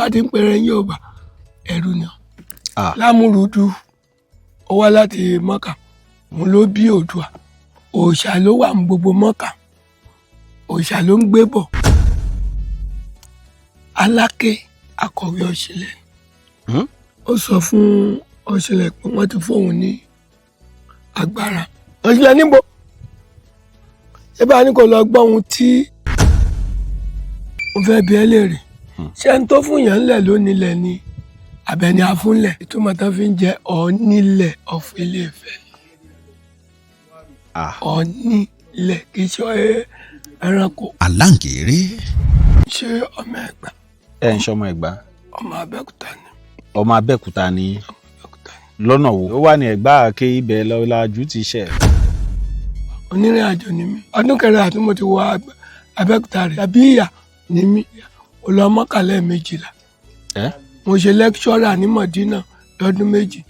Bá ti ń pèrè Yorùbá, ẹrú ni ọ́. Ah. Lámúrúdú, ó wá láti Mọ́kà, òun ló bí Oòduà. Òòṣà ló wà ní gbogbo Mọ́kà, òòṣà ló ń gbé bọ̀. Aláké, akọ̀wé Ọ̀ṣìnlẹ̀. Ó sọ fún Ọ̀ṣìnlẹ̀ pé wọ́n ti fóun ní agbára. Ọ̀ṣìnlẹ̀ níbo? Ṣé bá ní kò lọ gbọ́ ohun tí mo fẹ́ bi ẹ́ léèrè? Ṣé ń tó fún yàn ńlẹ̀ ló nílẹ̀ ni, àbẹ̀ni àfúnlẹ̀? Ìtumọ̀ tán fi ń jẹ́ Ọ̀ọ́nilẹ̀ of Ilé-Ifẹ̀. Ah. Ọ̀ọ́nilẹ̀, kì í ṣe ẹranko. Aláǹgẹ̀rẹ̀. Ṣé ọmọ Ẹ̀gbá. Ẹ ń ṣọmọ Ẹ̀gbá? Ọmọ Abẹ́òkúta ni. Ọmọ Abẹ́òkúta ni? Abẹ́òkúta ni. Lọ́nà wo? Ó wà ní Ẹ̀gbá àké ibẹ̀ lọ́lájú ti ṣẹ̀. Onírìn àjò ni mí. Ọdún kẹrin àti mo ti wọ Abẹ́òkúta rẹ̀ tàbí ìyà ni mí. Mo lọ mọ́kànlá 12. Ẹ. Mo ṣe lecturer ní Mọ̀dínà lọ́dún 2.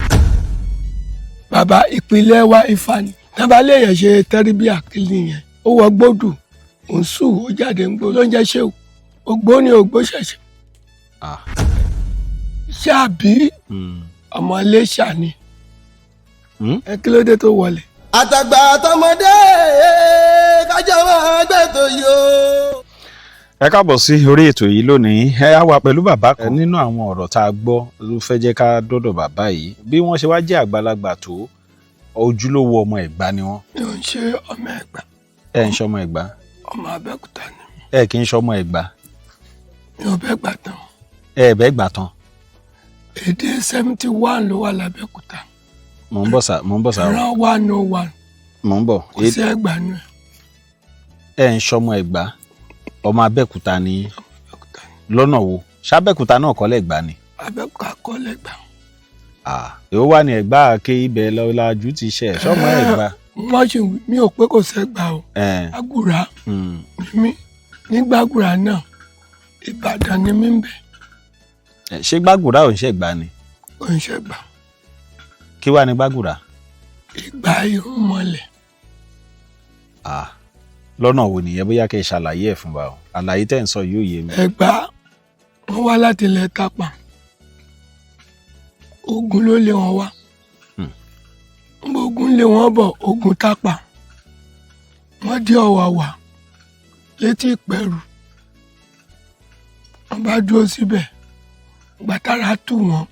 Bàbá, ìpìlẹ̀ wa Ifá ni. Tábà léèyàn ṣe tẹ́ríbíà, kí nìyẹn? Ó wọ gbódù, òun sùn, ó jáde ń gbó ló ń jẹ́ ṣéwù ògbóni ògbó ṣẹ̀ṣẹ̀. Ah. Ṣáàbí. Ọmọ Iléṣà ni. Ẹ kí ló dé tó wọlé? Àtàgbà àtọmọdé, kájọ máa gbẹ̀tò yìí o. Ẹ káàbọ̀ sí orí ètò yìí lónìí. Ẹ á wà pẹ̀lú bàbá kan. Nínú àwọn ọ̀rọ̀ tá a gbọ́ ló fẹ́ jẹ́ ká dọ́dọ̀ bàbá yìí. Bí wọ́n ṣe wá jẹ́ àgbàlagbà tó, ojúlówó ọmọ Ẹ̀gbá ni wọ́n. Mi ò ń ṣe ọmọ Ẹ̀gbá. Ẹ ń ṣọmọ Ẹ̀gbá? Ọmọ Abẹ́òkúta ni. Ẹ kì í ṣọmọ Ẹ̀gbá? Mi ò bẹ́ gbà tán. Ẹ bẹ́ẹ̀ gbà tán? Èdè 71 ló wà lábẹ́òkúta. Mò ń bọ̀ sà, mò ń bọ̀ sà o. Ìran 101. Mò ń bọ̀. Kò sí Ẹ̀gbá nù ẹ̀. Ẹ ń ṣọmọ Ẹ̀gbá, ọmọ Abẹ́òkúta ni? Abẹ́òkúta ni. Lọ́nà wo? Ṣábẹ́òkúta náà kọ́ lẹ́gbàá ni? Abẹ́òkúta kọ́ lẹ́gbà. Ah, èwo wà ní Ẹ̀gbá àké ibẹ̀ lọ́lájú ti ṣẹ̀ ṣọmọ Ẹ̀gbá? Wọ́n sì wí, mi ò pé kò sẹ́gbà o. Ẹ. Àgùrà ni mí. Nígbàgùrà náà, Ìbàdàn ni mí ń bẹ̀. Ẹ, ṣé Gbàgùrà ò ń ṣẹ̀gbá ni? Kò ń ṣẹ̀gbà. Kí wàá ní Gbàgùrà? Ìgbà irúnmọlẹ̀. Ah, lọ́nà wo nìyẹn? Bóyá kẹ́ ẹ ṣàlàyé ẹ̀ fún wa o. Àlàyé tẹ́ ń sọ yóò yé mi. Ẹ̀gbá, wọ́n wá láti ilẹ̀ Tápà. Ogun ló lé wọn wá. Ngbà ogun lé wọn bọ̀, ogun Tápà, wọ́n dé Ọ̀wàwà létí Ìpẹ́rù, wọ́n bá dúró síbẹ̀. Gbàtàrà tù wọ́n,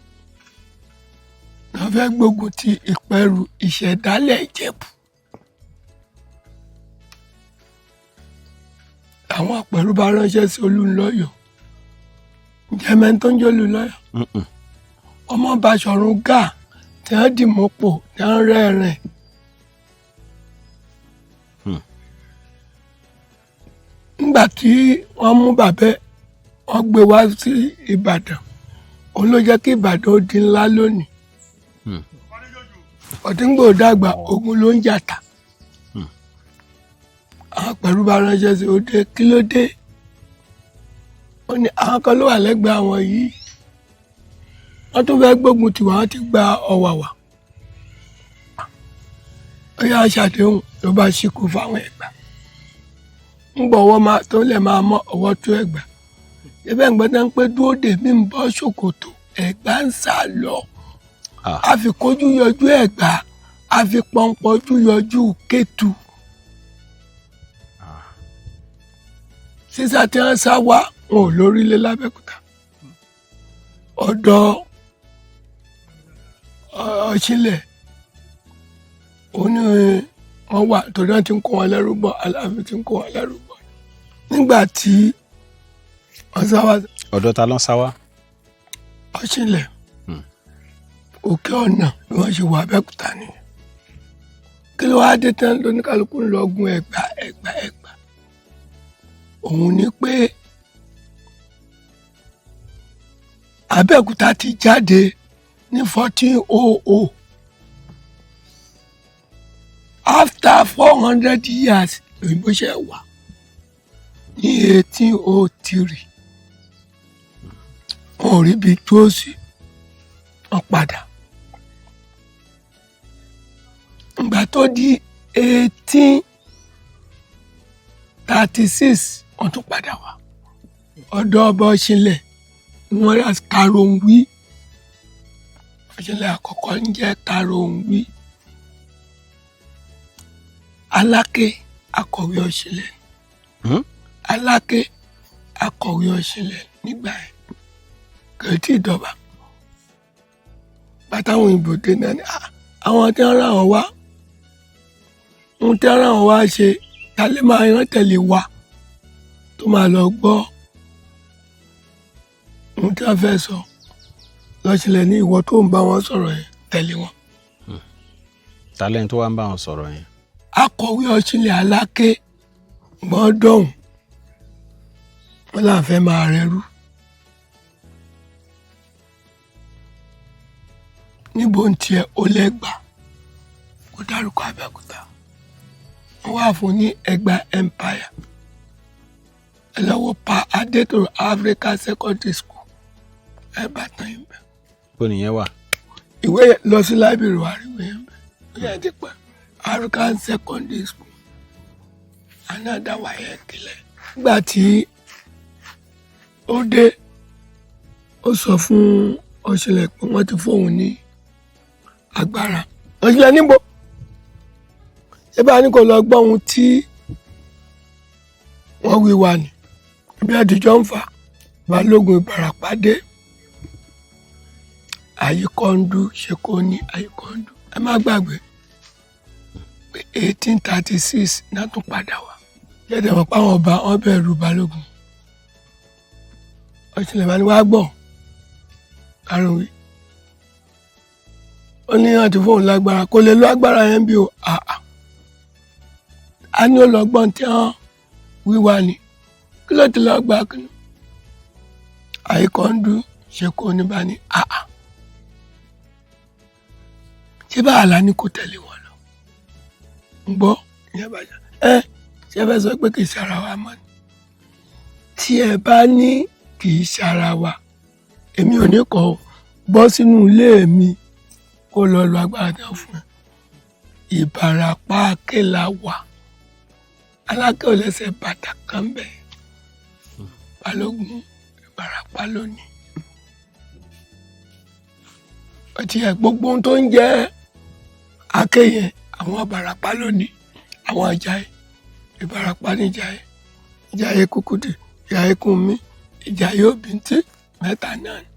wọ́n fẹ́ gbógun ti Ìpẹ́rù, ìṣẹ̀dálẹ̀ Ìjẹ̀bú. Àwọn Ìpẹ́rù bá ránṣẹ́ sí Olúnlọ́yọ̀. Ǹjẹ́ mẹ́ni tó ń jẹ́ Olúnlọ́yọ̀? Mm-mm. Ọmọ Baṣọ̀run Gáà tí wọ́n dì mọ́pò, tí wọ́n rẹ́rìn. Nígbà tí wọ́n mú bàbẹ́, wọ́n gbé wá sí Ìbàdàn. Òun ló jẹ́ kí Ìbàdàn ó di ńlá lónìí. Ọ̀tíngbò dàgbà, ogun ló ń jàtà. Àwọn pẹ̀lú bá ránṣẹ́ sí ó dé, kí ló dé? Ó ní àwọn kan ló wà lẹ́gbẹ̀ẹ́ àwọn yìí, wọ́n tún fẹ́ gbógun tiwa, wọ́n ti gba Ọ̀wàwà. Ó yà ṣàdéhùn, ló bá ṣíkú fáwọn Ẹ̀gbá. Ń gbọ́ ọwọ́ máa tó lẹ̀ máa mọ́ ọwọ́ tó Ẹ̀gbá ibẹ̀ ń gbọ́dọ̀ pé dúró dè mí, ń bọ́ ṣòkòtò. Ẹ̀gbá ń sá lọ. Ah. A fi kójú yọjú Ẹ̀gbá, a fi pọ́npọ́jú yọjú Kétu. Sísá tí wọ́n sá wá, wọn ò lórílẹ̀ lábẹ́òkúta. Ọ̀dọ̀ Ọ̀ṣìnlẹ̀ òun ni wọ́n wà, torí wọ́n ti ń kó wọn lẹ́rú bọ̀. Aláàfin ti ń kó wọn lẹ́rú bọ̀ nígbà tí wọ́n sá wá. Ọ̀dọ̀ ta ló ń sá wá? Ọ̀ṣìnlẹ̀. Òkè Ọ̀nà bí wọ́n ṣe wọ Abẹ́òkúta nìyẹn. Kí ló wáá dé tán lóníkálukú ń lọ gun Ẹ̀gbá, Ẹ̀gbá, Ẹ̀gbá? Òun ni pé Abẹ́òkúta ti jáde ní 1400, after 400 years òyìnbó ṣe wà ní 1803. Wọn ò rí ibi dúró sí, wọn padà. Ìgbà tó di 1836, wọ́n tún padà wá. Ọ̀dọ̀ ọba Ọ̀ṣìnlẹ̀. Wọ́n rí Karòǹwí. Ọ̀ṣìnlẹ̀ àkọ́kọ́ ń jẹ́ Karòǹwí. Aláké akọ̀wé Ọ̀ṣìnlẹ̀. Aláké akọ̀wé Ọ̀ṣìnlẹ̀ nígbà yẹn kò tí ì dọ̀bà. Bàtàwọn òyìnbó dé náà ni àwọn tí wọ́n rán àwọn wá, ohun tí wọ́n rán àwọn wá ṣe, ta lè máa rán tẹ̀lé wa tó máa lọ gbọ́ ohun tí wọ́n fẹ́ sọ. Lọ́sílẹ̀ ní ìwọ tó ń bá wọn sọ̀rọ̀ yẹn, tẹ̀lé wọn. Talent tó wá ń bá wọn sọ̀rọ̀ yẹn? Akọ̀wé Ọ̀ṣìnlẹ̀ Aláké gbọ́n dọ̀hùn, wọn là ń fẹ́ máa rẹrú. Níbo ń tiẹ̀ ó lẹ́gbà kó dárúkọ Abẹ́òkúta, wọ́n wà fún ní Ẹ̀gbá Empire. Ẹ lọ́wọ́ pa Adétòrò Africa Secondary School, ẹ bá tán yín bẹ́ẹ̀. Bó nìyẹn wà? Ìwé yẹn lọ sí library wa rí ìwé yẹn bẹ́ẹ̀. Ó yẹ ti pẹ́. African Secondary School another wáyé kílẹ̀. Nígbà tí ó dé, ó sọ fún Ọ̀ṣìnlẹ̀ pé wọ́n ti fóun ní agbára. Ọ̀ṣìnlẹ̀ níbo? Ṣé bá ní kò lọ gbọ́ ohun tí wọ́n wí wa ni? Ibi àtijọ́ ń fà, Balógun Ìbàràpá dé. Àyíkọ́ndú ṣe kó ní Àyíkọ́ndú. Ẹ má gbàgbé pé 1836 náà tún padà wá. Jẹ́jẹ́ mọ̀ pé àwọn ọba wọn bẹ̀rù Balógun. Ọ̀ṣìnlẹ̀ bá ní wá gbọ́ Karòǹwí. Ó ní wọ́n ti fóun lágbára, kò lè lo agbára yẹn bí o. Àà, a ní ó lọ gbọ́n tí wọ́n wíwá ni, kí ló ti lọ gbà kí ni? Àyíkọ́ndú ṣe kó ní bá ní àà, ṣé bá àlá ní kò tẹ̀lé wọn lọ? Ń gbọ́ ìyẹn bá jà ẹ ṣe fẹ́ sọ pé kì í ṣara wa mọ́ ni? Tí ẹ bá ní kì í ṣara wa, èmi ò ní kọ́ ọ bọ́ sínú ilé mi kó lọ lo agbára tí wọ́n fún ẹ. Ìbàràpá Akéla wà, Aláké ò lẹ́sẹ̀ bàtà kan bẹ́ẹ̀. Balógun Ìbàràpá lónìí ọtí ẹ gbogbo ohun tó ń jẹ́ Aké yẹn, àwọn Ìbàràpá lónìí, àwọn Àjàyí Ìbàràpá níjàyí, Ìjàyè Kúkúdì, Ìjàyè Kúnmí, Ìjàyè Òbíntí, mẹ́ta náà ni.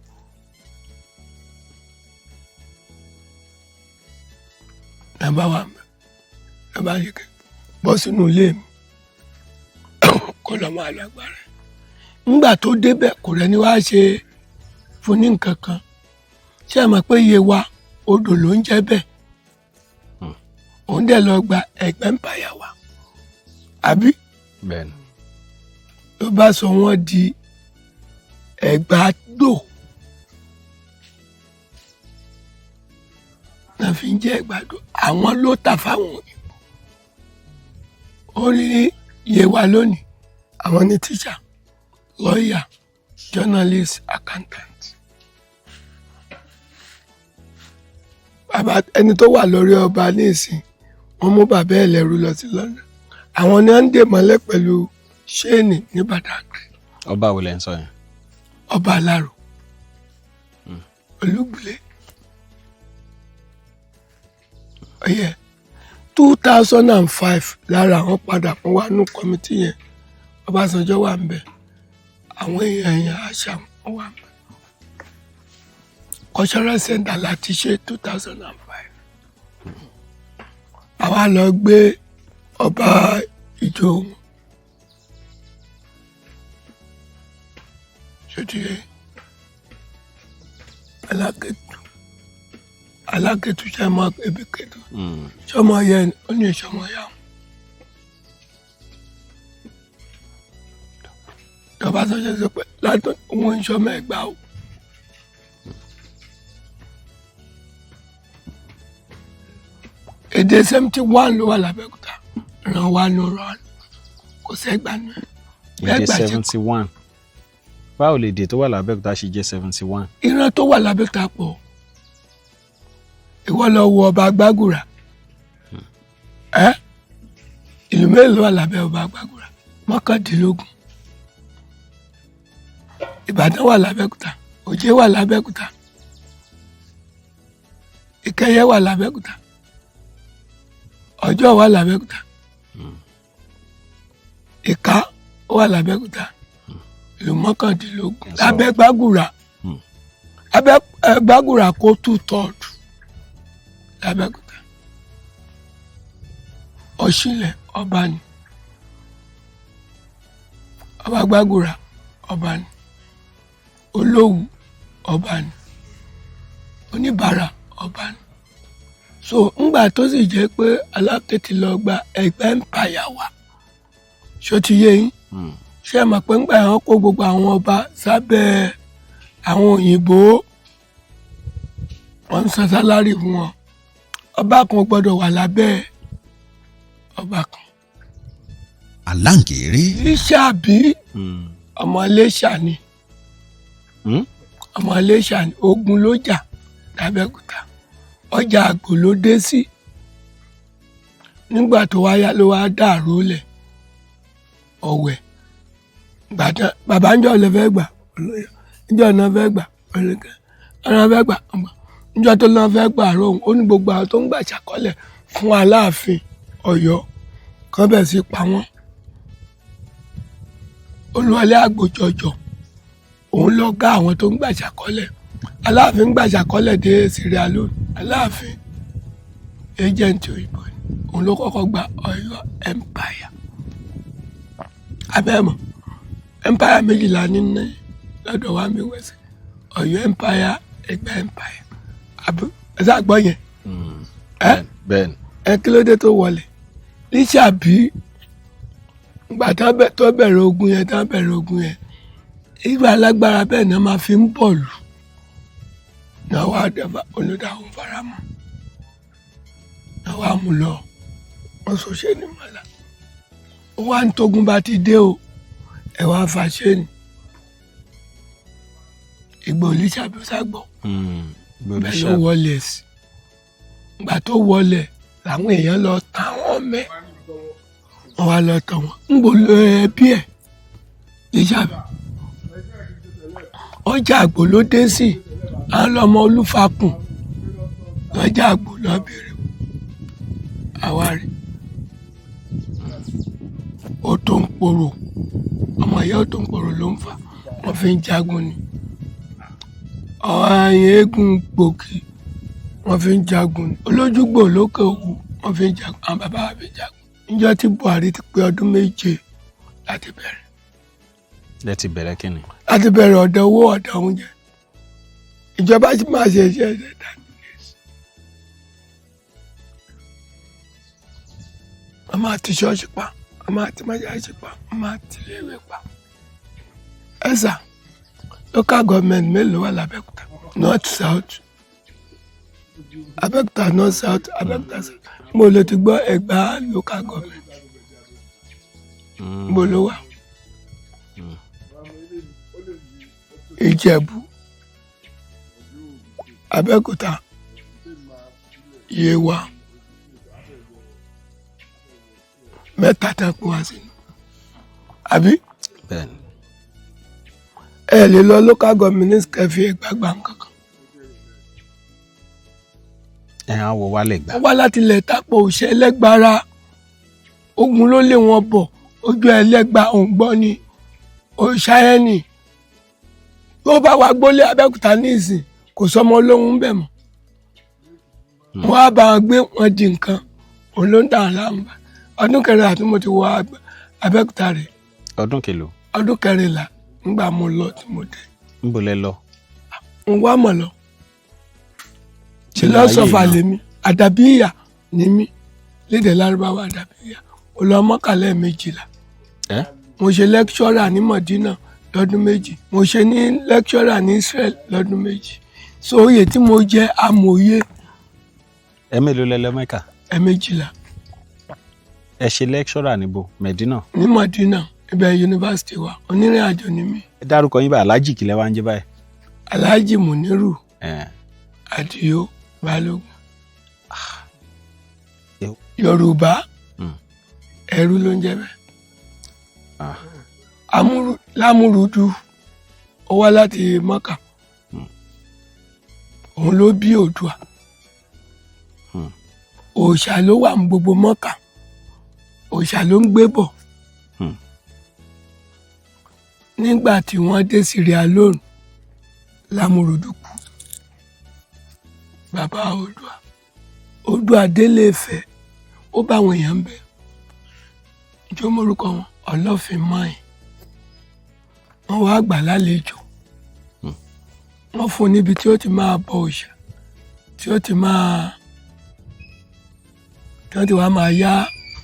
Nàbà wà mí, nàbà yìí kẹ bọ́ sínú ilé mi kó lọ́ máa lọ agbára ẹ̀. Nígbà tó débẹ̀, kò rẹ́ni wá ṣe fún ní nǹkan kan. Ṣé ẹ mọ̀ pé iye wa odò ló ń jẹ́ bẹ́ẹ̀? Òun dẹ̀ lọ gba Ẹ̀gbẹ́ Empire wa, àbí? Bẹ́ẹ̀ni. Ló bá sọ wọ́n di Ẹ̀gbádò náà fi ń jẹ́ Ẹ̀gbádò. Àwọn ló tà fáwọn òyìnbó. Ó ní Yewa lónìí, àwọn ní tíṣà, lọ́ọ̀yà, journalist, accountant. Bàbá ẹni tó wà lórí ọba ní ìsìn, wọ́n mú bàbá ẹ̀ lẹ́rú lọ sí London. Àwọn ni wọ́n ń dè mọ́lẹ̀ pẹ̀lú ṣéènì ní Badagry. Ọba wo lẹ ń sọ yẹn? Ọba Aláró Olúgbùlé. Ọyẹ 2005 lára àwọn padà fún wa nù committee yẹn, Ọbásanjọ́ wà ń bẹ̀, àwọn èèyàn yẹn àṣà wọn wà ń bẹ̀. Cultural center láti ṣe 2005. Àwa lọ gbé ọba ìjọ wọn. Ṣé Alákẹ́tù, Alákẹ́tù ṣe máa ebi kẹ́tù sọmọ yẹn, ó ní sọmọ yà wọn. Ìjọba sọ́jọ́ sọ pé látọ̀ òun ń sọmọ Ẹ̀gbá o. Èdè 71 ló wà l'Abẹ́òkúta, ràn wá nù ràn kò sẹ́gbà nù ẹ̀. Èdè Ẹgbàá ṣe 71, báwo lè dè tó wà l'Abẹ́òkúta ṣe jẹ́ 71? Ìran tó wà l'Abẹ́òkúta pọ̀. Ìwọ lọ wo ọba Gbàgùrà, ẹ ìlú mélòó ló wà lábẹ́ ọba Gbàgùrà? 19. Ìbàdàn wà l'Abẹ́òkúta. Òjé wà lábẹ́òkúta, Ìkẹyẹ wà lábẹ́òkúta, Ọjọ́ wà lábẹ́òkúta, Ìká wà lábẹ́òkúta, ìlú 19 lábẹ́ Gbàgùrà. Abẹ́ Gbàgùrà kó 2/3 lábẹ́òkúta. Ọ̀ṣìnlẹ̀ ọba ni, ọba Gbàgùrà ọba ni, Olówu ọba ni, Oníbàárà ọba ni. So ńgbà tó sì jẹ́ pé Aláké ti lọ gba Ẹ̀gbá empire wá, ṣó ti yé yín? Ṣé ẹ mọ̀ pé ńgbà yẹn wọ́n kó gbogbo àwọn ọba sábẹ́ àwọn òyìnbó, wọ́n ń san salary fún wọn. Ọba kan gbọ́dọ̀ wà lábẹ́ ọba kan. Aláǹkéré. Lísàbí ọmọ Iléṣà ni. Ọmọ Iléṣà ni, ogun ló jà lábẹ́òkúta, ọjà àgbò ló dé sí. Nígbà tó wáyá ló wá dàrú lẹ̀ ọ̀wẹ̀ gbàtàn. Bàbá ń jọ lè fẹ́ gbà, níjọ́ náà fẹ́ gbà, ọ̀nà fẹ́ gbà, níjọ́ tó náà fẹ́ gbà rò ó ní gbogbo àwọn tó ń gbà ṣàkọọ́lẹ̀ fún Aláàfin Ọ̀yọ́ kan bẹ̀ sí pa wọ́n. Olúwọlé Àgbòjọjọ òun ló gá àwọn tó ń gbà ṣàkọọ́lẹ̀. Aláàfin ń gbà ṣàkọọ́lẹ̀ dé Sierra Leone. Aláàfin agent òyìnbó ni, òun ló kọ́kọ́ gba Ọ̀yọ́ empire. Abẹ́mọ̀ empire 12 nínú lọ́dọ̀ wa mi wẹ̀sẹ̀: Ọ̀yọ́ empire, Ẹ̀gbá empire. Ẹ sá gbọ́ yẹn ẹ? Bẹ́ẹ̀ni. Ẹ kí ló dé tó wọlé Lísàbí? Ìgbà tó bẹ̀rẹ̀ ogun yẹn, tó bẹ̀rẹ̀ ogun yẹn, ìgbà alágbára bẹ́ẹ̀ náà máa fi ń bọ̀lù náà wá dẹ́fà olùdáhùn faramọ́ náà wá mú lọ. Wọ́n sọ ṣé ní mọ́lá ó wá ń tógun bá ti dé o, ẹ wá fa ṣé ní ìgbà Lísàbí ságbọ́ bẹ́ẹ̀ ló wọlé sí. Ìgbà tó wọlé làwọn èèyàn lọ ta wọ́n mẹ́, wọ́n wá lọ tọ̀ wọ́n ń bò lọ ẹbí ẹ̀. Lísàbí ọjà àgbò ló dé sí, àwọn lọmọ Olúfakùn lọ́jà àgbò lọ bèrè àwárí ó tó ń poro ọmọ ìyá, ó tó ń poro ló ń fà wọ́n fi ń jagun ni. Ọ̀hún eégún gbòógì wọ́n fi ń jagun ni, olójúgbò lókè òwú wọ́n fi ń jagun, àwọn bàbá wa fi ń jagun. Níjọ́ tí Buhari ti pé ọdún 7 láti bẹ̀rẹ̀. Lẹ ti bẹ̀rẹ̀ kí ni? Láti bẹ̀rẹ̀ ọ̀dọ̀ owó, ọ̀dọ̀ oúnjẹ, ìjọba sì máa ṣe iṣẹ́ ẹ̀ṣẹ̀ dání. Wọ́n máa ti ṣọ́ọ̀ṣì pa, wọ́n máa ti mọ́ṣáláṣí pa, wọ́n máa ti iléèwé pa. Ẹ̀sà, local government mélòó wà lábẹ́òkúta? North, south, Abẹ́òkúta north, south, Abẹ́òkúta south. Mo lè ti gbọ́ Ẹ̀gbá local government, mo ló wà. Ìjẹ̀bú, Abẹ́òkúta, Yewa, mẹ́ta tán pín wá sínú, àbí? Bẹ́ẹ̀ni. Ẹ lè lọ local government kẹfì Ẹ̀gbá gbà nǹkankan. Ẹ á wọ wálẹ̀ gbà. Wọ́n wá láti ilẹ̀ tápọ̀ òṣè ẹlẹ́gbára, ogun ló lé wọn bọ̀. Ojú ẹlẹ́gba òǹgbọ́ ni òṣàyẹ́nì tó bá wa gbólé Abẹ́òkúta ní ìsìn, kò sọmọ olóhùn bẹ̀ mọ́. Wọ́n á bá wọn gbé wọn di nǹkan, òun ló ń dà wọn láàmú. Ọdún 14 tí mo ti wọ Abẹ́òkúta rẹ̀. Ọdún kèlò? Ọdún 14 ńgbà mo lọ tí mo dé. Ń bò lẹ lọ? Ń wá mọ̀ lọ. Sínú ayé Philosopher náà. Lèmi, àdàbíyà ni mí lédè Lárúbáwá, àdàbíyà. Mo lọ mọ́kànlá 12. Ẹ? Mo ṣe lecturer ní Mọ̀dínà lọ́dún 2, mo ṣe ní lecturer ní Israel lọ́dún 2, so oyè tí mo jẹ́ amòye. Ẹ mélòó lẹ lọ Mẹ́kà? 12. Ẹ ṣe lecturer níbo, Mẹ̀dínà? Ní Mọ̀dínà, ibẹ̀ yunifásitì wa. Onírìn àjò ni mí. Ẹ dárúkọ yín báyìí, Aláàjì kìlẹ̀ wá ń jẹ́ báyìí? Alhaji Muniru Ẹ. Àdìó Balógun. Ew. Yorùbá ẹrú ló ń jẹ́ bẹ́ẹ̀. Lámúrúdú, ó wá láti Mọ́kà. Òun ló bí Oòduà. Òòṣà ló wà ní gbogbo Mọ́kà, òòṣà ló ń gbé bọ̀. Nígbà tí wọ́n dé Sierra Leone, Lámúrúdù kú, bàbá Oòduà. Oòduà délé Ifẹ̀, ó bá àwọn èèyàn ń bẹ jó mórúkọ wọn, Ọlọ́fin mọ́ìn. Wọ́n wá gbà lálejò, wọ́n fún un níbi tí ó ti máa bọ òòṣà, tí ó ti máa tí wọ́n ti wá máa yá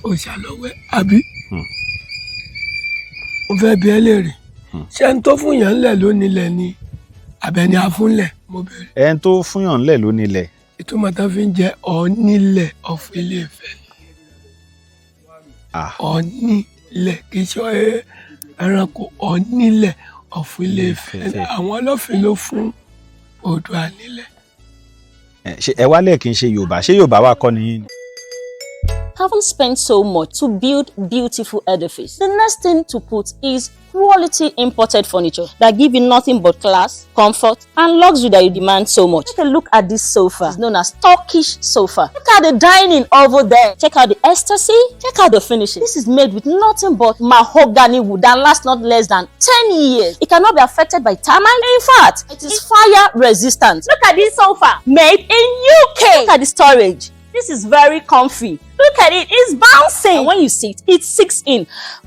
òòṣà lọ́wọ́ ẹ̀, àbí? Mo fẹ́ bi ẹ́ léèrè, ṣé ń tó fún yàn ńlẹ̀ ló nílẹ̀ ni àbẹ̀ni àfúnlẹ̀? Mo béèrè. Ẹni tó fúnyàn ńlẹ̀ ló nílẹ̀. Ìtumọ̀ tán fi ń jẹ́ Ọ̀ọ́nilẹ̀ of Ilé Ifẹ̀ ni. Ah. Ọ̀ọ́nilẹ̀, kì í ṣe ẹranko. Ọ̀ọ́nilẹ̀ of Ilé Ifẹ̀. Ifẹ̀. Àwọn Ọlọ́fin ló fún Oòduà nílẹ̀. Ẹ, ṣé ẹ wálẹ̀ kì í ṣe Yorùbá? Ṣé Yorùbá wa kọ́ ni yín ni? Haven't spent so much to build beautiful edifice, the next thing to put is quality imported furniture that give you nothing but class, comfort, and luxury that you demand so much. Take a look at this sofa. It's known as Turkish sofa. Look at the dining over there. Check out the ecstasy. Check out the finishing. This is made with nothing but mahogany wood that lasts not less than 10 years. It cannot be affected by termite. In fact, it is fire resistant. Look at this sofa made in UK. Look at the storage. This is very comfy. Look at it, it's bouncing. And when you sit, it sinks in.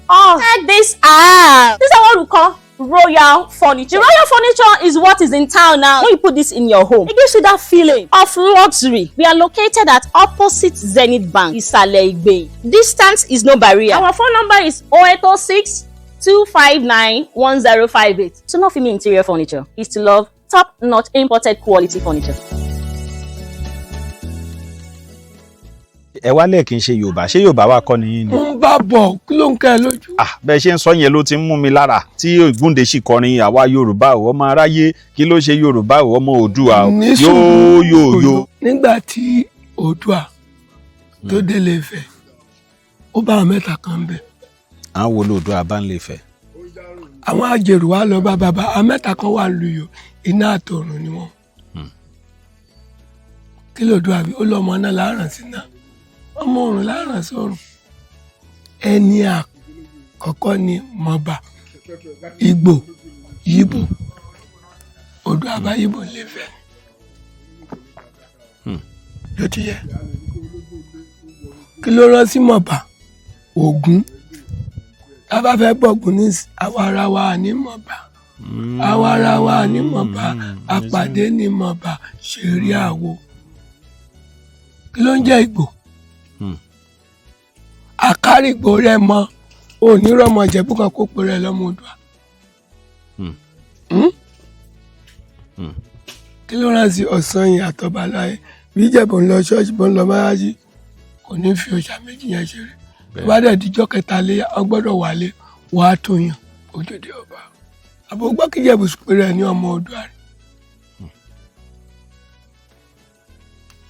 Oh, check this out. This is what we call royal furniture. The royal furniture is what is in town now. When you put this in your home, it gives you that feeling of luxury. We are located at opposite Zenith Bank, Isale Igbe. Distance is no barrier. Our phone number is 0806 259 1058. To Nofimi Interior Furniture is to love top-notch imported quality furniture. Ẹ wálẹ̀ kì í ṣe Yorùbá? Ṣé Yorùbá wa kọ́ ni yín ni? Mo ń bá bọ̀, kí ló ń kẹ́ ẹ lójú? Ah, bẹ́ẹ̀ ṣe ń sọ yẹn ló ti ń mú mi lára tí Ògúndé sì kọrin, àwa Yorùbá ò, ọmọ aráyé, kí ló ṣe Yorùbá ò, ọmọ Oòduà ò Ní yóò sùúrù. Yóò yóò. Nígbà tí Oòduà tó délé Ifẹ̀, ó bá àwọn mẹ́ta kan bẹ̀. Àwọn wo lóòdùà bá ń lè fẹ́? Àwọn àjèrò wa lọ bá bàbá. Àwọn mẹ́ta kan wà lùyò, iná àtòrùn ni wọ́n. Kí lóòdùà bí? Ó lọ́mọ náà láàrán sí náà, ọmọ òrùn láàrán sórùn. Ẹni àkọ́kọ́ ni Mọ̀bà Ìgbò, Yíbò. Oòduà bá Yíbò lè fẹ́ ló ti yẹ. Kí ló rán sí Mọ̀bà? Ògún. Tá a bá fẹ́ bọ̀gùn ní àwa ara wa ní Mọ̀bà, àwa ara wa ní Mọ̀bà, àpàdé ní Mọ̀bà ṣeré àwo. Kí ló ń jẹ́ Ìgbò? Àkárìgbò rẹ mọ onírọ̀mọ Ìjẹ̀bú kan kó pe rẹ lọ́mọ Oòduà. Hmm? Kí ló rán sí? Ọ̀sán yìí àtọ̀bàláyé. Bí Ìjẹ̀bú ń lọ ṣọ́ọ̀ṣì, bó ń lọ mọ́ṣáláṣí, kò ní fi òòṣà méjì yẹn ṣeré. Tó bá dẹ̀ díjọ́ kẹta lé, ọ gbọ́dọ̀ wálé wàá tó yàn ojúde ọba. Àbò gbọ́ kí Ìjẹ̀bú pé rẹ̀ ní ọmọ Oòduà rẹ̀.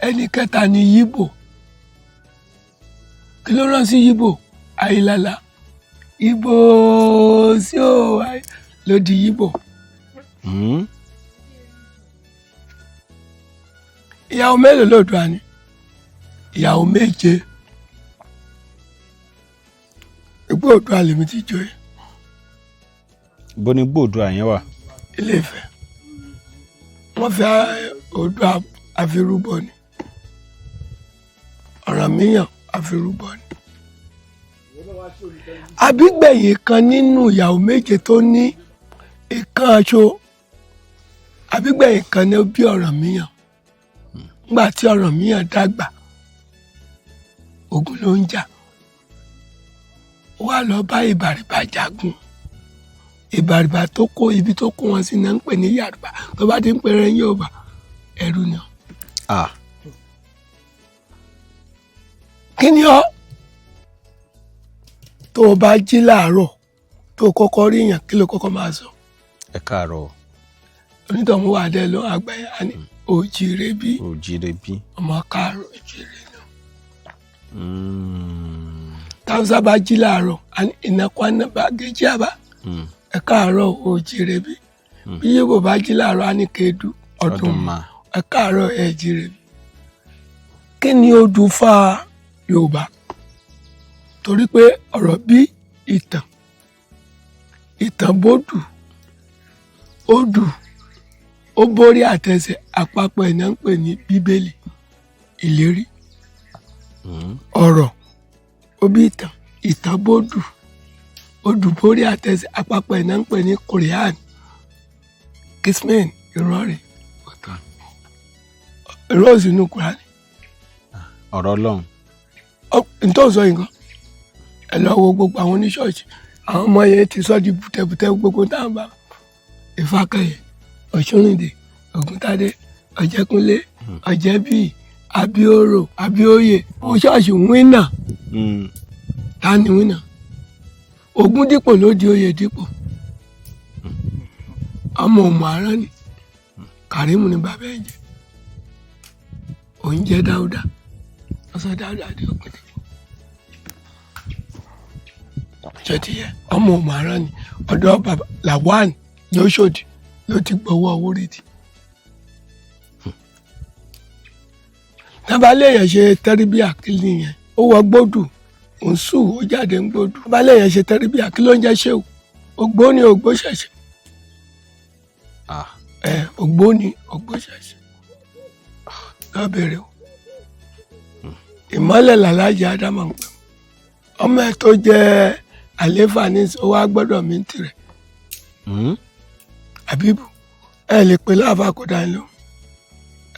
Ẹnì kẹta ni Yíbò. Kí ló rán sí Yíbò? Ayílálá. Ìgbò sí ò ló di Yíbò. Ìyàwó mélòó lóòdùà ni? Ìyàwó méje. Ìgbó Oòduà lèmi ti joyè. Bó ni gbòòdùà yẹn wà? Ilé Ifẹ̀. Wọ́n fẹ́ Oòduà àfirúbọ ni, Ọ̀rànmíyàn àfirúbọ ni. Àbígbẹ̀yìn kan nínú ìyàwó méje tó ní ìkan aṣọ, àbígbẹ̀yìn kan ní ó bí Ọ̀rànmíyàn. Nígbà tí Ọ̀rànmíyàn dàgbà, ogun ló ń jà, ó wá lọ bá Ìbàrìbà jagun. Ìbàrìbà tó kó ibi tó kó wọn sí náà ń pè ní Yàrùbá. Tó bá ti ń pèrè Yorùbá, ẹrú ni ọ. Ah. Kí ni ọ tó o bá jí láàárọ̀, tó o kọ́kọ́ rí èèyàn, kí ló kọ́kọ́ máa sọ? Ẹ káàárọ̀. Onítọ̀hún wà dé ló àgbẹ̀ á ní òjìrè bí. Òjìrè bí. Ọmọ káàárọ̀ òjìrè náà. Táwọn sábà jí láàárọ̀ á ní ìnákwáná bá gèjì àbá, ẹ káàárọ̀ òjìrè bí. Bí yóò bá jí láàárọ̀ á ní kedu ọdún ọdún ma. Ẹ káàárọ̀, ẹ jíire. Kí ni odù fa Yorùbá? Torí pé ọ̀rọ̀ bí ìtàn, ìtàn bódù, odù ó borí àtẹsẹ̀, àpapọ̀ ẹ̀ náà ń pè ní Bíbélì, ìlérí. Ọ̀rọ̀ ó bí ìtàn, ìtàn bódù, odù borí àtẹsẹ̀, àpapọ̀ ẹ̀ náà ń pè ní Quran, kismin, ìrọ̀rì ìrọ̀ sínú Quran. Ọ̀rọ̀ Ọlọ́run. Ntọ́ sọ yìí kan, ẹ lọ wo gbogbo àwọn oníṣọ́ọ̀ṣì, àwọn ọmọ yẹn ti sọ di bùtẹ̀bùtẹ̀. Gbogbo táwọn bá Ìfàkẹyẹ, Ọ̀ṣunrìndé, Ògúntadé, Ọ̀jẹ̀kúnlé, Ọ̀jẹ̀bíyì, Abíóró, Abíóyè, ṣọ́ọ̀ṣì wínà. Ta ni wínà? Ògúndípò ló di oyè dípò. Ọmọ òmù àrán ni Kàrímù ni bàbá ẹ̀ jẹ́, òun jẹ́ Dáúdà, ọsọ Dáúdà di Ògúndípò. Ṣé ti yẹ? Ọmọ òmù àrán ni. Ọ̀dọ̀ bàbá Làwán lóṣòdì ló ti gbowó owó rìdì. Tábà léèyàn ṣe tẹ́rìbíà, kí nìyẹn? Ó wọ gbódù, òun sùn, ó jáde ń gbódù. Tábà léèyàn ṣe tẹ́rìbíà, kí ló ń jẹ́ ṣéwù? Ògbóni, ògbó ṣẹ̀ṣẹ̀. Ah. Ẹ ògbóni, ògbó ṣẹ̀ṣẹ̀ lọ bèrè o. Ìmọ́lẹ̀ làlájì ádámà ń pè ọmọ ẹ tó jẹ́ àléfà ní ó wá gbọ́dọ̀ mí tirẹ̀. Àbíbù ẹ lè pè láàfà, kò dá yín lóhùn.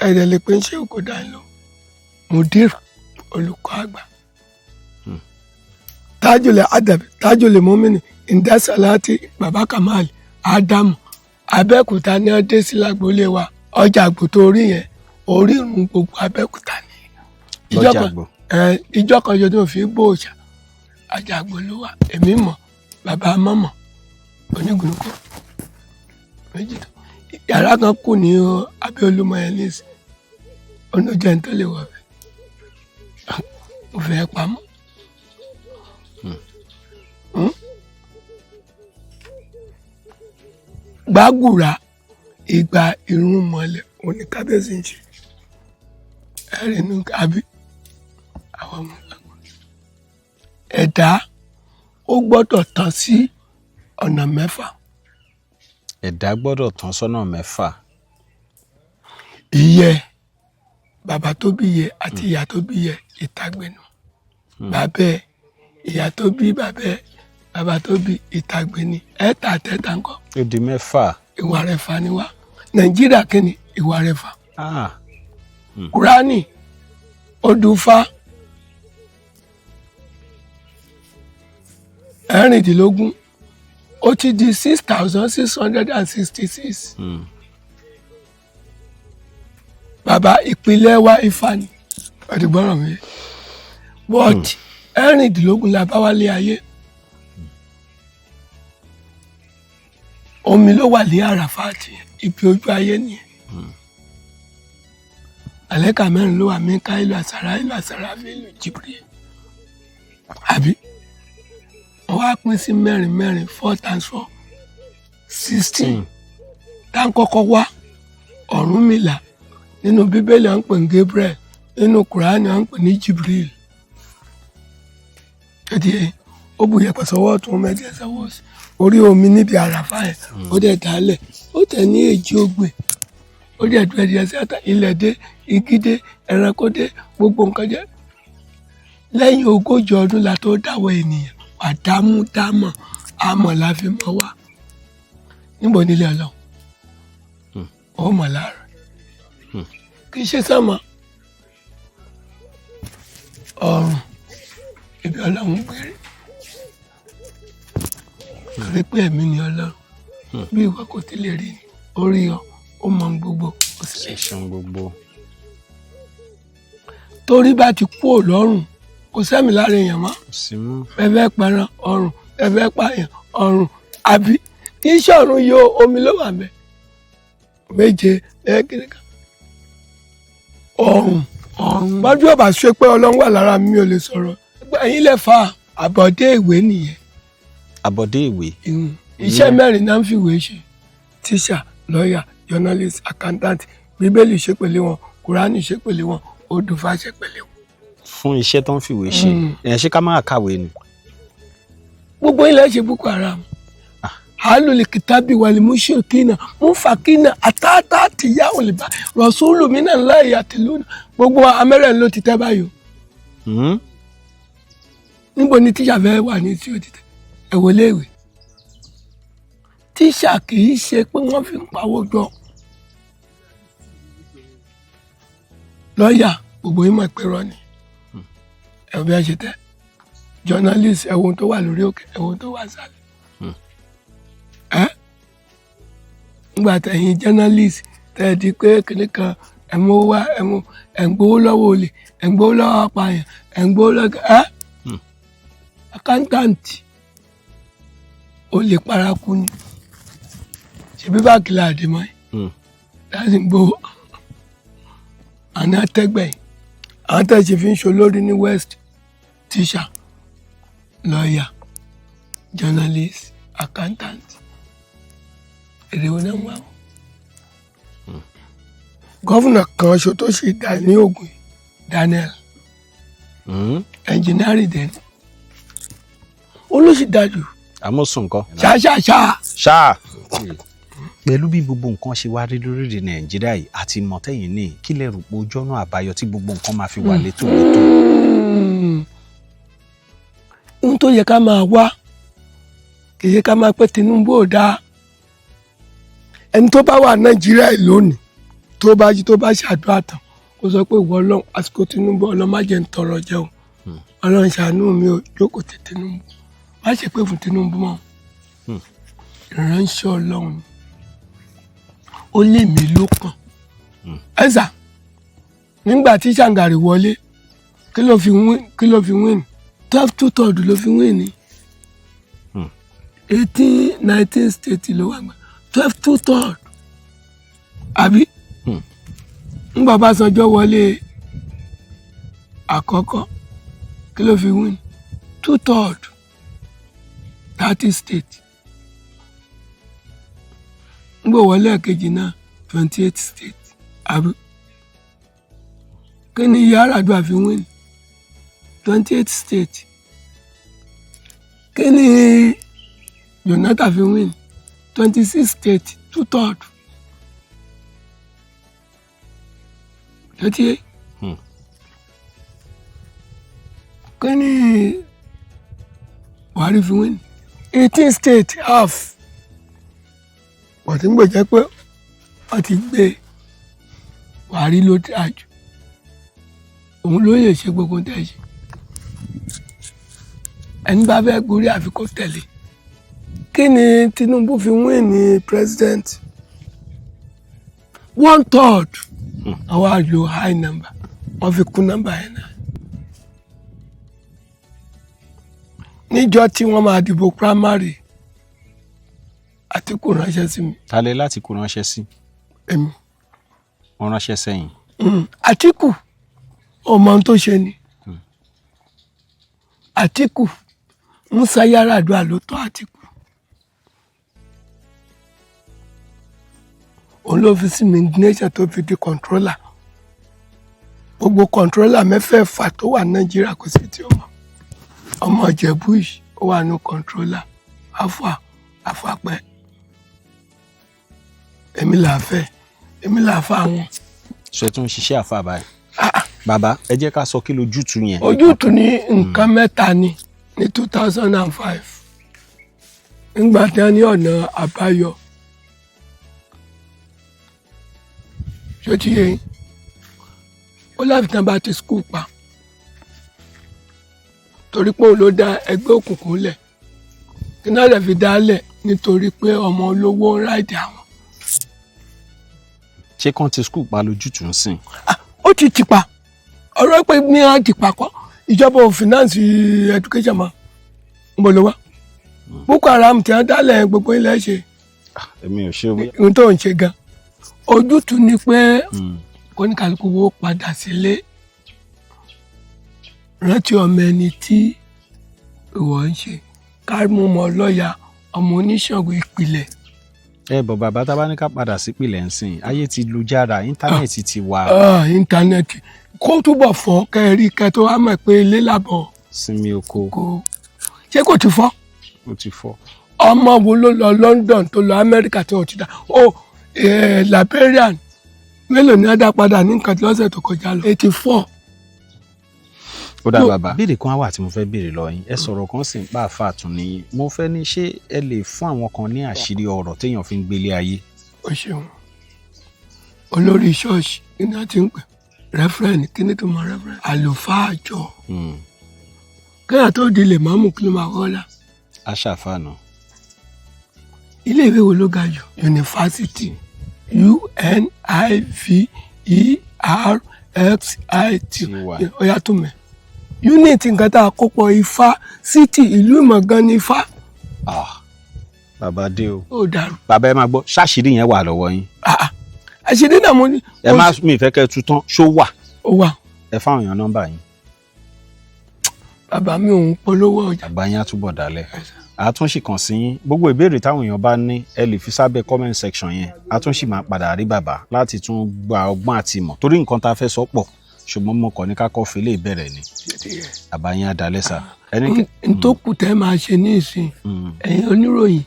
Ẹ dẹ̀ lè pè ń ṣe, kò dá yín lóhùn. Mudir, olùkọ́ àgbà. Tájùlẹ̀ adabi, tájùlẹ̀ mọ́mìnì ìdásálátì, bàbá Kamal Ádámù, Abẹ́òkúta ní ọ́n dé sí lágboolé wa. Ọjà àgbò tó rí yẹn, orírun gbogbo Abẹ́òkúta ni. Ìjọ Lọ́jà kan àgbò. Ẹ ìjọ kan yóò tó fi bó òòṣà ọjà àgbò ló wà. Èmi mọ̀, bàbá mọ̀mọ̀ onígunukọ méjì tó yàrá kan kù ní abẹ́ Olúmọ yẹn ní ìsìn oníjẹ tó lè wọ̀ bẹ́ẹ̀, mo fẹ́ pamọ́. Hmm? Gbàgùrà ìgbà irun mọ́lẹ̀ òní kábíyèsí ń ṣe ẹ̀rí inú àbí àwọn ọmọ gbàgùrà. Ẹ̀dá ó gbọ́dọ̀ tán sí ọ̀nà mẹ́fà. Ẹ̀dá gbọ́dọ̀ tán sọ́nà mẹ́fà. Ìyẹ bàbá tó bí yẹ àti ìyá tó bí yẹ, ìtàgbẹ̀nù. Bàbá ẹ, ìyá tó bí bàbá ẹ, bàbá tó bí, ìtàgbẹ̀ni. Ẹ̀ta àtẹ̀ta ńkọ́? Ó di mẹ́fà. Ìwà rẹ̀ fa ni wá. Nàìjíríà kí ni ìwà rẹ̀ fa? Ah. Kúránì odùfà 16, ó ti di 6,666. Bàbá, ìpìlẹ̀ wa Ifá ni ọ̀dùgbọ́rọ̀ mi, but 16 la bá wálé ayé. Omi ló wà ní Àràfáàtì, ibi ojú ayé nìyẹn. Àlẹ́kà mẹ́rin ló wà: Míkáílù, Àsàráìlù, Àsàráfílù, Jìbìrì. Àbí wọ́n wá pín sí mẹ́rin mẹ́rin, four times four, 16. Tá ń kọ́kọ́ wá Ọ̀rúnmìlà. Nínú Bíbélì à ń pè ní Gabriel, nínú Kùránì à ń pè ní Jibril. Tètè ó bu yẹ̀pẹ̀ sọ́wọ́ ọ̀tún, mẹ́tẹ́ sọ́wọ́ òsì, orí omi níbi Àràfá yẹn, ó dẹ̀ dálẹ̀, ó tẹ̀ ní èjì ogbè, ó dẹ̀ du ẹ̀dìyẹ sí ata. Ilẹ̀ dé, igi dé, ẹranko dé, gbogbo nǹkan jẹ́. Lẹ́yìn 40 ọdún la tó dáwọ́ ènìyàn wà dámúdámọ̀, àmọ̀ la fi mọ̀ wá. Níbo nílé Ọlọ́run ó mọ̀ láàrọ̀? Kì í ṣe sánmọ̀, ọ̀run ibi Ọlọ́run gbére, torí pé ẹ̀mí ni Ọlọ́run. Bí ìwọ kò ti lè rí ni, ó rí ọ, ó mọ ohun gbogbo, ó sì lè ṣe. Ṣeun gbogbo. Torí bá ti kú ò lọ́rùn, kò sẹ́mi lára èèyàn mọ́. Kò sí mọ́. Ẹ fẹ́ pẹran ọrùn, ẹ fẹ́ pààyàn ọrùn, àbí kì í ṣọ̀run yóò, omi ló wà mẹ́ méje lẹ́ẹ̀kiri kan ọrùn ọrùn. Bájú ọba ṣe pé Ọlọ́run wà lára mi, mi ò lè sọ̀rọ̀. Ẹ̀yin lè fa àbọ̀dé ìwé nìyẹn. Àbọ̀dé ìwé. Ìhun. Iṣẹ́ mẹ́rin náà ń fi ìwé ṣe: tíṣà, lọ́ọ̀yà, journalist, accountant. Bíbélì ṣépèlé wọn, Kùránì ṣépèlé wọn, Odùfá ṣépèlé wọn. Fún iṣẹ́ tó ń fìwé ṣe ẹ̀, ṣé ká máa kàwé ni? Gbogbo ilẹ̀ ṣe Boko Haram. Alul kitabi wal mushrikina munfakina àtàtà tìyá òlìbá rọ̀ṣúlù mí náà láì àtìlú. Gbogbo amẹ́rẹ̀ ló ti tẹ́ báyìí o. Níbo ni tíṣà fẹ́ wà ní tí ó ti tẹ́ ẹ wọlé ìwé? Tíṣà kì í ṣe pé wọ́n fi ń pawó jọ. Lọ́ọ̀yà, gbogbo yín mọ̀ pé rọ́ ni ẹ̀ bí wọ́n ṣe tẹ́. Journalist, ẹ̀wọ̀n tó wà lórí òkè, ẹ̀wọ̀n tó wà sálẹ̀ ẹ́. Ńgbà tẹ̀yìn journalist tẹ́ ẹ di pé kìnnì kan, ẹ̀ mú wá, ẹ̀ mú, ẹ̀ ń gbowó lọ́wọ́ olè, ẹ̀ ń gbowó lọ́wọ́ apààyàn, ẹ̀ ń gbowó lọ́wọ́ ẹ́. Accountant, olè paraku ni. Ṣebí báàgì láàdì mọ́ ẹ láti gbowó àná tẹ́gbẹ̀yìn. Àwọn tẹ́ ṣe fi ń ṣe olórí ní West: teacher, lawyer, journalist, accountant. Èrè wo náà ń wá wọn? Governor kan ṣo tó ṣe dá ní Ògùn yìí, Daniel, engineering dẹ̀ ni, olóṣì dájú. Àmọ́sùn nǹkan. Ṣáṣáṣá. Ṣáà pẹ̀lú bí gbogbo nǹkan ṣe wá rí lórílẹ̀ Nàìjíríà yìí àti mọ̀tẹ́yìn ní, kí lẹ rò pé ojú ọ̀nà àbáyọ tí gbogbo nǹkan máa fi wà létòlétò? Ohun tó yẹ ká máa wá, kì í ṣe ká máa pẹ́ Tinubu ò dáa. Ẹni tó bá wà Nàìjíríà yìí lónìí, tó bá jí, tó bá ṣàdúrà tán, kó sọ pé, "Ìwọ Ọlọ́run, àsìkò Tinubu, Ọlọ́run má jẹ́ ń tọrọ jẹun. Ọlọ́run ṣàánú mi ò." Jókòó ti Tinubu, má ṣe pé fún Tinubu mọ́. Ìránṣẹ́ Ọlọ́run ni. Ó lé mi ló kàn ẹ̀sà. Nígbà tí Ṣàǹgàrì wọlé, kí ló fi win? Kí ló fi win? 12 2/3 ló fi win ní. 18 19 state ló wà gbà, 12 2/3, àbí? Ńgbà Ọbásanjọ́ wọlé àkọ́kọ́, kí ló fi win? 2/3, 30 state. Ńgbà wọlé ẹ̀kejì náà, 28 state, àbí? Kí ni Yar'Adua fi win? 28 state. Kí ni Jonathan fi win? 26 state, 2/3. 28. Kí ni Buhari fi win? 18 state, half. Bọ̀tí ń gbèjẹ́ pé wọ́n ti gbé Buhari ló dáa jù, òun ló lè ṣe gbogbo tẹ̀ ṣe. Ẹni bá fẹ́ gorí, àfi kó tẹ̀lé. Kí ni Tinubu fi win ní president? 1/3. Àwa lo high number, wọ́n fi kún number yẹn náà. Níjọ́ tí wọ́n máa dìbò primary, Àtíkù ránṣẹ́ sí mi. Ta lẹ láti kó ránṣẹ́ sí? Èmi. Wọ́n ránṣẹ́ sẹ́yìn? Àtíkù ọmọ ohun tó ṣe ni. Àtíkù, Musa Yar'Adua ló tọ́ Àtíkù. Òun ló fi sí nation tó fi di controller. Gbogbo controller mẹ́fẹ̀ẹ̀fà tó wà Nàìjíríà, kò sí tí ó mọ̀. Ọmọ Ìjẹ̀bú yìí, ó wà ní controller afa afapẹ́. Èmi là fẹ́, èmi là fẹ́ àwọn. Ṣe tún ń ṣiṣẹ́ àfa báyìí? Bàbá, ẹ jẹ́ ká sọ kí lójútùú yẹn. Ojútùú ní nǹkan mẹ́ta ni. Ní 2005, nígbà tí wọ́n ní ọ̀nà àbáyọ, ṣó ti yé yín? Ó láfi tán bá ti school pa, torí pé òun ló dá ẹgbẹ́ òkùnkùn lẹ̀. Kí náà lè fi dá lẹ̀? Nítorí pé ọmọ olówó ń ráìdì àwọn. Ṣé kàn ti school pa lójútùú ń sìn? Ó ti tìpa. Ọ̀rọ̀ pé ní á tìpa kọ́, ìjọba ò finance education mọ́. Ń bọ̀ ló wá Boko Haram tí wọ́n dálẹ̀ gbogbo ilẹ̀ ṣe. Èmi ò ṣe o. Ohun tó ń ṣe gan, ojútùú ni pé kóníkàlùkù wo padà sílé, rántí ọmọ ẹni tí ìwọ ń ṣe, ká mú ọmọ ọlọ́yà, ọmọ oníṣègùn ìpìlẹ̀. Ẹ bọ̀ bàbá, tá a bá ní ká padà sípìlẹ̀ ń sìn, ayé ti lu jára, íńtánẹ́ẹ̀tì ti wà. Ah, íńtánẹ́ẹ̀tì kó túbọ̀ fọ́ kẹ́ ẹ rí kẹ́ tó wá mọ̀ pé ilé làbọ̀. Sinmi oko. Kó ṣé kò ti fọ́? Ó ti fọ́. Ọmọ wo ló lọ London, tó lọ Amẹ́ríkà tí wọ́n ti dá o Liberian mélòó ni wọ́n dá padà ní nǹkan lọ́sẹ̀ tó kọjá lọ? 84. Ó dá bàbá, béèrè kan wà tí mo fẹ́ béèrè lọ yín. Ẹ sọ̀rọ̀ kan sì ń pa àfa àtún ní mo fẹ́ ní, ṣé ẹ lè fún àwọn kan ní àṣírí ọ̀rọ̀ téèyàn fi ń gbélé ayé? O ṣeun. Olórí ṣọ́ọ̀ṣì kí ni wọ́n ti ń pè? Reverend, kí ni tó mọ reverend? Àlùfáà àjọ. Kéèyàn tó di lè mọ́mù, kí ló máa kọ́ la? Aṣàfàànà. Ilé ìwé wo ló ga jù? Yunifásitì, U N I V E R X I T. T Y. Ó yá, tó mẹ́ unit nǹkan tá a kó pọ̀, ifá city, ìlú ìmọ̀gán ní ifá. Ah, bàbá dé o. Ó dàrú. Bàbá, ẹ máa gbọ́, ṣáṣírí yẹn wà lọ́wọ́ yín? Ah, ah. Àṣírí náà mo ní. Ẹ má mi ìfẹ́ kẹ́ ẹ tú tán, ṣó wà? Ó wà. Ẹ fáwọn èèyàn nọ́mbà yín. Bàbá mi òun polówó ọjà. Àgbà yín á túbọ̀ dálẹ̀, àtúnṣe kàn sí yín. Gbogbo ìbéèrè táwọn èèyàn bá ní, ẹ lè fi sábẹ́ comment section yẹn. Àtúnṣe máa padà rí bàbá láti tún gba ọgbọ́n àti ìmọ̀, torí nǹkan tá a fẹ́ sọ pọ̀, ṣùgbọ́n mo kàn ní ká kọ́ fi lè bẹ̀rẹ̀ ni. Bàbá yín á dalẹ̀ sà. Ẹni kẹ. N tó kù tẹ́ máa ṣe ní ìsìn, ẹ̀yin oníròyìn,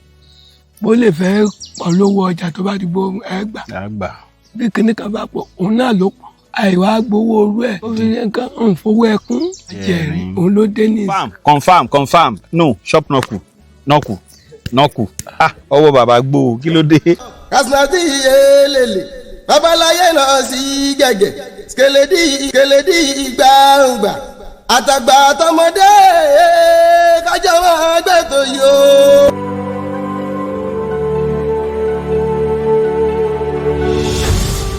bó lè fẹ́ polówó ọjà, tó bá di gbó ẹ gbà. Àgbà. Bí kinní kan bá pọ̀, òun náà ló pọ̀, àìwá gbowó orú ẹ̀, ó fi nǹkan ń fowó ẹkún jẹ̀rín, òun ló dé ní ìsìn. Confam, confam, confam. No shop nọkù nọkù nọkù. Ah, ọwọ́ bàbá gbó o, kí ló dé? Kásínàtì elele babaláyé lọ sí gẹ̀gẹ̀ skeledi skeledi gbàngbà àtàgbà àtọmọdé kájọ máa gbẹ̀tọ̀ yìí o.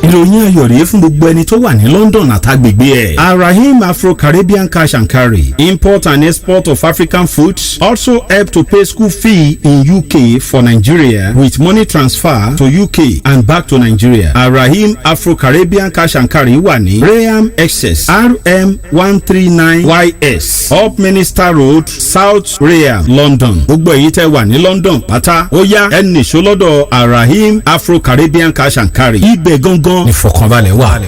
Ìròyìn ayọ̀ rèé fún gbogbo ẹni tó wà ní London àtàgbègbè ẹ̀. Arahim Afro-Caribbean Cash and Carry, import and export of African foods, also help to pay school fee in UK for Nigeria with money transfer to UK and back to Nigeria. Arahim Afro-Caribbean Cash and Carry wà ní Rainham, Essex, RM139 YS, Upminster Road, South Rainham, London. Gbogbo èyí tẹ́ wà ní London pátá, ó yá, ẹ nìṣó lọ́dọ̀ Arahim Afro-Caribbean Cash and Carry. Ibẹ̀ gangan ìfọ̀kànbalẹ̀ wà.